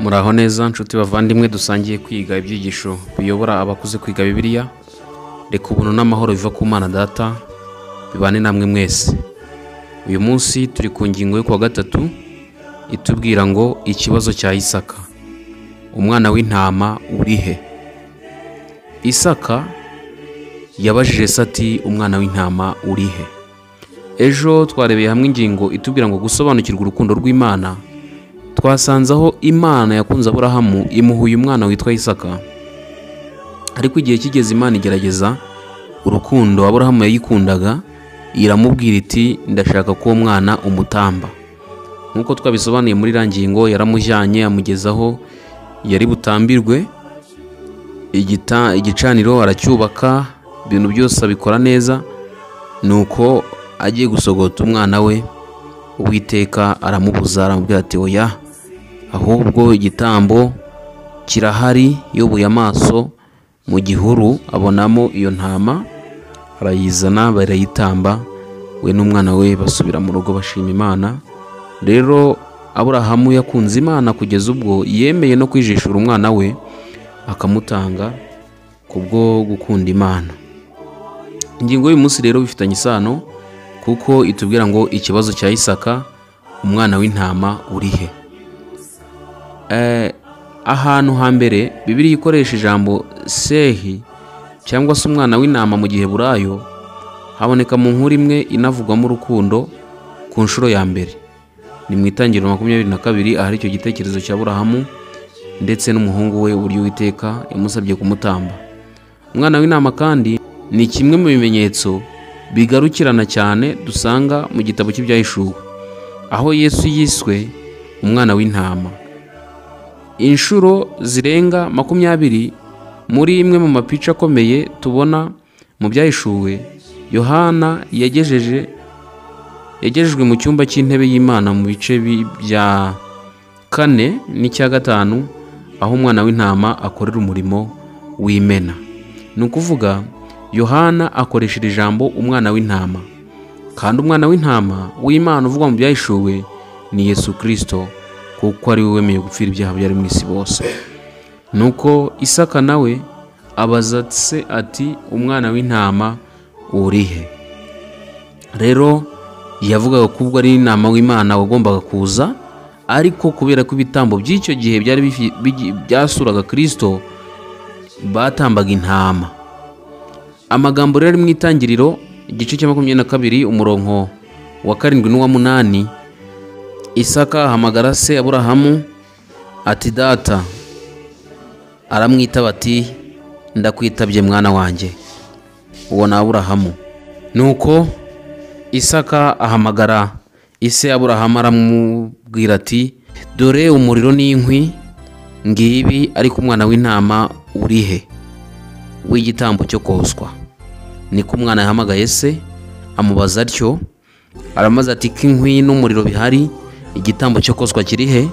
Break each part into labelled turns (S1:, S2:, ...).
S1: Muraho neza nshuti bavandimwe, dusangiye kwiga ibyigisho biyobora abakuze kwiga Bibiliya. Reka ubuntu n'amahoro biva ku Mana Data bibane namwe mwese. Uyu munsi turi ku ngingo yo kuwa gatatu itubwira ngo ikibazo cya Isaka, umwana w'intama uri he? Isaka yabajije se ati umwana w'intama uri he? Ejo twarebeye hamwe ingingo itubwira ngo gusobanukirwa urukundo rw'Imana. Twasanze aho Imana yakunze Aburahamu imuha uyu mwana witwa Isaka, ariko igihe kigeze Imana igerageza urukundo Aburahamu yayikundaga, iramubwira iti ndashaka ko uwo mwana umutamba. Nk'uko twabisobanuye muri iriya ngingo, yaramujyanye amugezaho yari butambirwe, igicaniro aracyubaka, ibintu byose abikora neza. Nuko agiye gusogota umwana we, Uwiteka aramubuza, aramubwira ati oya, ahubwo igitambo kirahari. Yubuye amaso mu gihuru abonamo iyo ntama, arayizana barayitamba, we n'umwana we basubira mu rugo bashima Imana. Rero Aburahamu yakunze Imana kugeza ubwo yemeye no kwijishura umwana we akamutanga kubwo gukunda Imana. Ingingo y'uyu munsi rero bifitanye isano, kuko itubwira ngo ikibazo cya Isaka, umwana w'intama uri he? Ahantu hambere Bibiliya ikoresha ijambo sehi cyangwa se umwana w'intama mu Giheburayo, haboneka mu nkuru imwe inavugwamo urukundo ku nshuro ya mbere. Ni mu Itangiriro 22, ahari icyo gitekerezo cya Aburahamu ndetse n'umuhungu we, uburyo Uwiteka yamusabye kumutamba. Umwana w'intama kandi ni kimwe mu bimenyetso bigarukirana cyane dusanga mu gitabo cy'Ibyahishuwe, aho Yesu yiswe umwana w'intama inshuro zirenga 20. Muri imwe mu mapica akomeye tubona mu Byahishuwe, Yohana yagejejwe mu cyumba cy'intebe y'Imana mu bice bya 4 n'icya 5, aho umwana w'intama akorera umurimo w'imena. Ni ukuvuga Yohana akoresha iri jambo umwana w'intama, kandi umwana w'intama w'Imana uvugwa mu Byahishuwe ni Yesu Kristo, kuko ari we wemeye gupfira ibyaha byari mu isi bose. Nuko Isaka nawe abaza se ati umwana w'intama uri he? Rero yavugaga ko ubwo ari intama w'Imana wagombaga kuza, ariko kubera ko ibitambo by'icyo gihe byari byasuraga Kristo, batambaga intama. Amagambo rero ari mu Itangiriro igice cya 22 umurongo wa 7 n'uwa 8, Isaka ahamagara se Aburahamu ati data, aramwitaba ati ndakwitabye mwana wanjye. Uwo ni Aburahamu. Nuko Isaka ahamagara ise Aburahamu aramubwira ati dore umuriro n'inkwi ngibi, ariko umwana w'intama uri he w'igitambo cyo koswa? Niko umwana yahamagaye se amubaza atyo, aramaze ati ko inkwi n'umuriro bihari, igitambo cyo koswa kiri he?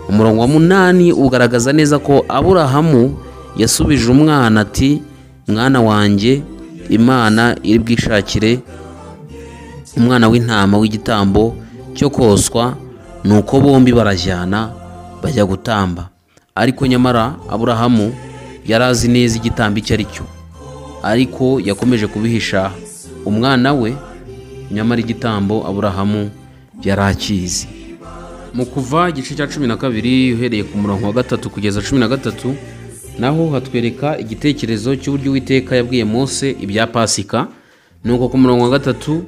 S1: Umurongo wa 8 ugaragaza neza ko Aburahamu yasubije umwana ati mwana wanjye, Imana iri bwishakire umwana w'intama w'igitambo cyo koswa. Nuko bombi barajyana bajya gutamba. Ariko nyamara Aburahamu yari azi neza igitambo icyo ari cyo, ariko yakomeje kubihisha umwana we, nyamara igitambo Aburahamu yari akizi. Mu Kuva igice cya 12 uhereye ku murongo wa 3 kugeza 13, naho hatwereka igitekerezo cy'uburyo Uwiteka yabwiye Mose ibya Pasika. Nuko ku murongo wa 3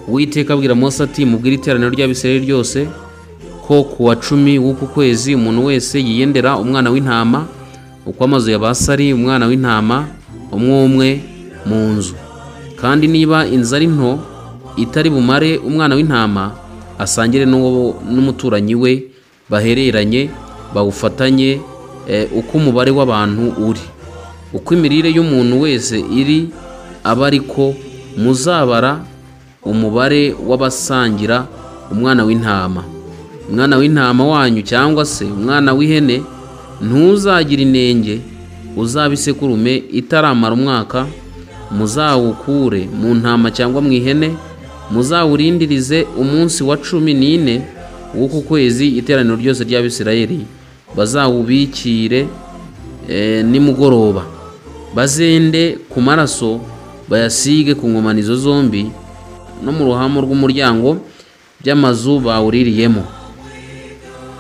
S1: Uwiteka abwira Mose ati mubwire iteraniro ry'Abisirayeli ryose ko ku wa 10 w'uku kwezi umuntu wese yiyendera umwana w'intama, uko amazu ya basari, umwana w'intama umwe umwe mu nzu. Kandi niba inzu ari nto itari bumare umwana w'intama, asangire n'umuturanyi we, bahereranye bawufatanye uko umubare w'abantu uri, uko imirire y'umuntu wese iri, aba ariko muzabara umubare w'abasangira umwana w'intama. Umwana w'intama wanyu cyangwa se umwana w'ihene ntuzagira inenge, uzaba isekurume itaramara umwaka, muzawukure mu ntama cyangwa mu ihene, muzawurindirize umunsi wa 14 w'uku kwezi, iteraniro ryose ry'Abisirayeli Bazawubikire nimugoroba, bazende ku maraso bayasige ku nkomanizo zombi no mu ruhamo rw'umuryango by'amazu bawuririyemo.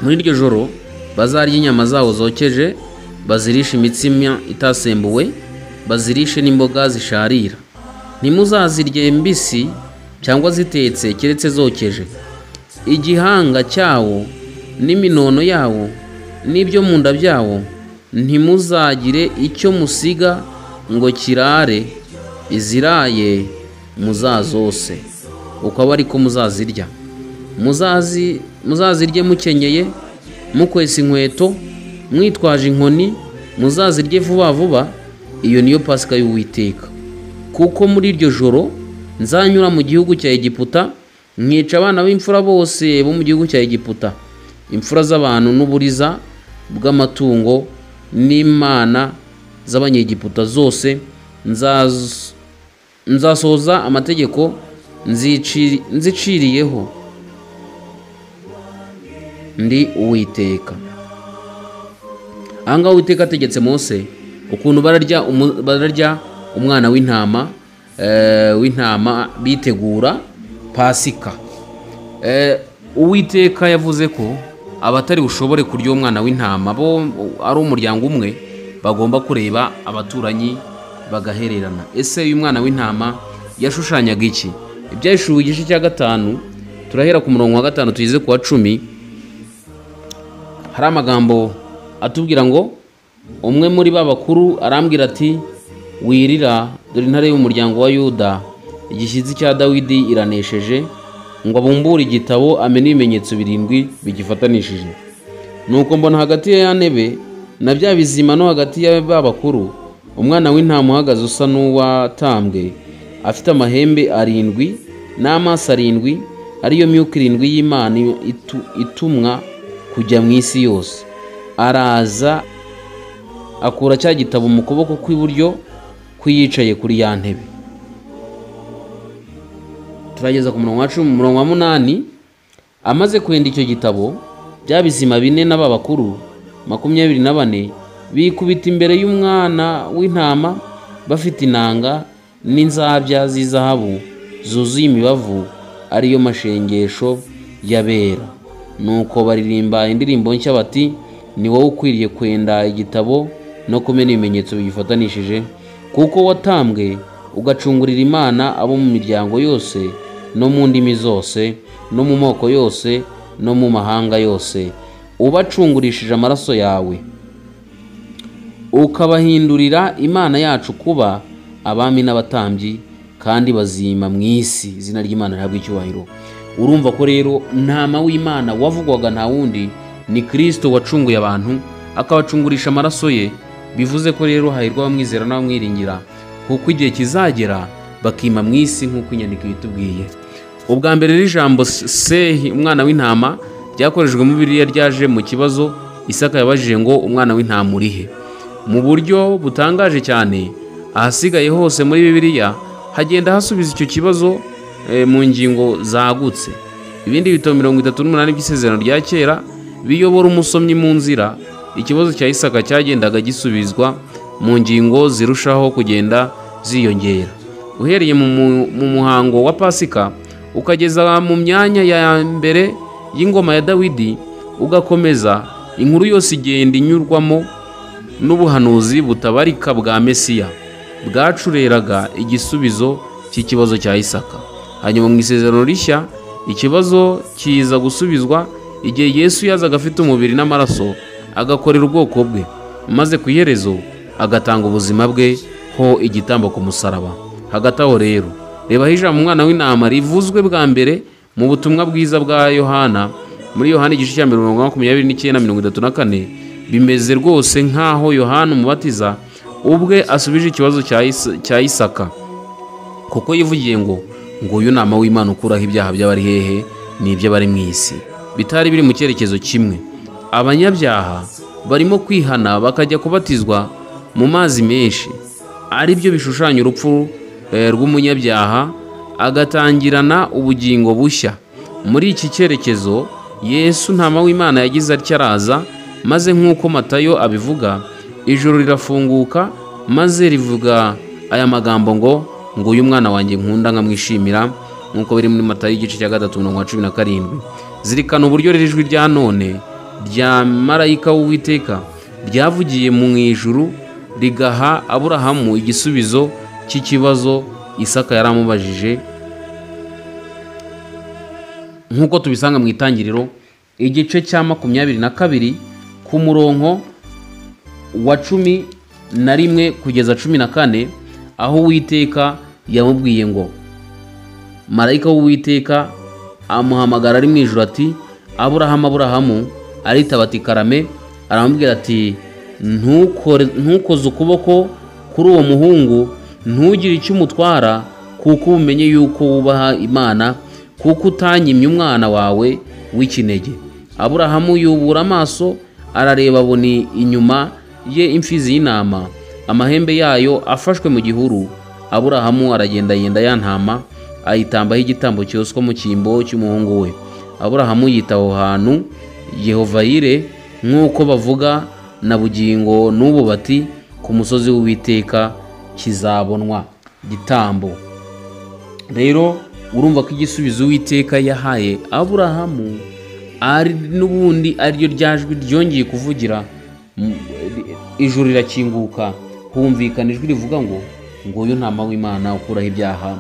S1: Muri iryo joro bazarya inyama zawo zokeje, bazirishe imitsima itasembuwe, bazirishe n'imboga zisharira. Ntimuzazirye mbisi cyangwa zitetse, keretse zokeje. Igihanga cyawo n'iminono yawo n'ibyo mu nda byawo ntimuzagire icyo musiga ngo kirare, iziraye muzazose, uko aba ariko muzazirya. Muzazirye mukenyeye, mukwesa inkweto, mwitwaje inkoni, muzazirye vuba vuba. Iyo niyo Pasika y'Uwiteka. Kuko muri iryo joro nzanyura mu gihugu cya Egiputa, nkica abana b'imfura bose bo mu gihugu cya Egiputa, imfura z'abantu n'uburiza bw'amatungo n'imana z'Abanyegiputa zose. Nzasohoza amategeko nziciriyeho, ndi Uwiteka. Aha ngaha Uwiteka ategetse Mose ukuntu bararya umwana w'intama bitegura Pasika. Uwiteka yavuze ko abatari bushobore kurya umwana w'intama bo ari umuryango umwe bagomba kureba abaturanyi bagahererana. Ese uyu mwana w'intama yashushanyaga iki? Ibyahishuwe igice cya 5, turahera ku murongo wa 5 tugeze ku wa 10. Hari amagambo atubwira ngo umwe muri ba bakuru arambwira ati, wirira, dore intare y'umuryango wa Yuda, igishyitsi cya Dawidi iranesheje, ngo abumbure igitabo amene ibimenyetso 7 bigifatanishije. Nuko mbona hagati ya ntebe na bya bizima no hagati ya ba bakuru umwana w'intama uhagaze usa n'uwatambwe, afite amahembe 7 n'amaso 7, ariyo myuka 7 y'Imana itumwa kujya mu isi yose. Araza akura cya gitabo mu kuboko kw'iburyo kw'iyicaye kuri ya ntebe. Turageza ku murongo wa 10, umurongo wa 8. Amaze kwenda icyo gitabo, bya bizima 4 n'aba bakuru 24 bikubita imbere y'umwana w'intama, bafite inanga n'inzabya z'izahabu zuzuye imibavu, ariyo mashengesho y'abera. Nuko baririmba indirimbo nshya bati, ni wowe ukwiriye kwenda igitabo no kumena ibimenyetso bigifatanishije, kuko watambwe ugacungurira Imana abo mu miryango yose no mu ndimi zose no mu moko yose no mu mahanga yose, ubacungurishije amaraso yawe, ukabahindurira Imana yacu kuba abami n'abatambyi, kandi bazima mu isi. Izina ry'Imana rihabwe icyubahiro. Urumva ko rero ntama w'Imana wavugwaga nta wundi, ni Kristo wacunguye abantu akabacungurisha amaraso ye. Bivuze ko rero hahirwa abamwizera n'abamwiringira, kuko igihe kizagera bakima mu isi nk'uko inyandiko itubwiye. Ubwa mbere rero ijambo sehi umwana w'intama ryakoreshejwe mu Bibiliya ryaje mu kibazo Isaka yabajije ngo umwana w'intama urihe? Mu buryo butangaje cyane, ahasigaye hose muri Bibiliya hagenda hasubiza icyo kibazo mu ngingo zagutse. Ibindi bitabo 38 by'isezerano rya kera biyobora umusomyi mu nzira ikibazo cya Isaka cyagendaga gisubizwa mu ngingo zirushaho kugenda ziyongera. Uhereye mu muhango wa Pasika ukageza mu myanya ya mbere y'ingoma ya Dawidi, ugakomeza inkuru yose igenda inyurwamo n'ubuhanuzi butabarika bwa Mesiya bwacureraga igisubizo cy'ikibazo cya Isaka. Hanyuma mu isezerano rishya ikibazo kiza gusubizwa igihe Yesu yazaga afite umubiri n'amaraso agakorera ubwoko bwe, maze ku iherezo agatanga ubuzima bwe ho igitambo ku musaraba. Hagati aho rero reba ijambo umwana w'intama rivuzwe bwa mbere mu butumwa bwiza bwa Yohana muri Yohana igice cya 29:34. Bimeze rwose nkaho Yohana umubatiza ubwe asubije ikibazo cya Isaka, kuko yivugiye ngo nguyu nama w'Imana ukuraho ibyaha by'abari hehe n'iby'abari mu isi. Bitari biri mu cyerekezo kimwe. Abanyabyaha barimo kwihana bakajya kubatizwa mu mazi menshi, ari byo bishushanya urupfu rw'umunyabyaha agatangirana ubugingo bushya. Muri iki cyerekezo Yesu ntama w'Imana yagize atya araza Maze nk'uko Matayo abivuga, ijuru rirafunguka maze rivuga aya magambo ngo nguyu mwana wanjye nkunda nkamwishimira, nk'uko biri muri Matayo igice cya 3 umurongo wa 17. Zirikana uburyo rero ijwi rya none rya marayika w'Uwiteka ryavugiye mu ijuru rigaha Aburahamu igisubizo cy'ikibazo Isaka yaramubajije, nk'uko tubisanga mu Itangiriro igice cya 22 ku murongo wa 11 kugeza 14, aho Uwiteka yamubwiye ngo marayika w'Uwiteka amuhamagara ari mu ijuru ati Aburahamu, Aburahamu. Aritaba ati karame. Aramubwira ati ntukoze ukuboko kuri uwo muhungu, ntugire icyo umutwara, kuko umenye yuko wubaha Imana, kuko utanyimye umwana wawe w'ikinege. Aburahamu yubura amaso arareba, abona inyuma ye imfizi y'intama, amahembe yayo afashwe mu gihuru. Aburahamu aragenda yenda ya ntama, ayitambaho igitambo cyoswa mu cyimbo cy'umuhungu we. Aburahamu yita aho hantu Yehova Yire, nk'uko bavuga na bugingo n'ubu bati ku musozi w'Uwiteka kizabonwa gitambo. Rero urumva ko igisubizo Uwiteka yahaye Aburahamu ari n'ubundi ariryo ryajwi ryongeye kuvugira, ijuru rirakinguka, humvikana ijwi rivuga ngo nguyu ntama w'Imana ukuraho ibyaha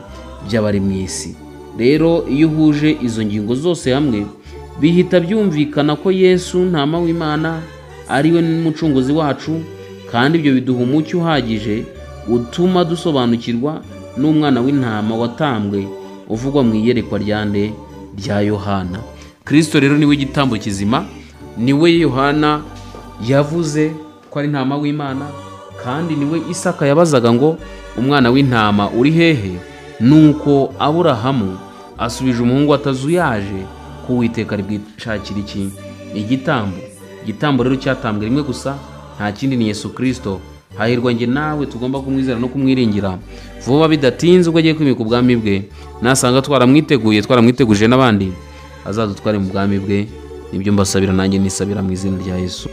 S1: by'abari mu isi. Rero iyo uhuje izo ngingo zose hamwe, bihita byumvikana ko Yesu ntama w'Imana ari we n'umucunguzi wacu, kandi ibyo biduha umucyo uhagije utuma dusobanukirwa n'umwana w'intama watambwe uvugwa mu iyerekwa rya nde rya Yohana. Kristo rero niwe gitambo kizima, niwe Yohana yavuze ko ari ntama w'Imana, kandi niwe Isaka yabazaga ngo umwana w'intama uri hehe? Nuko Aburahamu asubije umuhungu atazuyaje ko Uwiteka ari bwishakira iki igitambo. Igitambo rero cyatambwe rimwe gusa, nta kindi, ni Yesu Kristo. Hahirwa njye nawe tugomba kumwizera no kumwiringira vuba bidatinze, ubwo agiye kwimika ubwami bwe. Nasanga twaramwiteguye, twaramwiteguje n'abandi, azadutware mu bwami bwe. Nibyo mbasabira nanjye nisabira mu izina rya Yesu.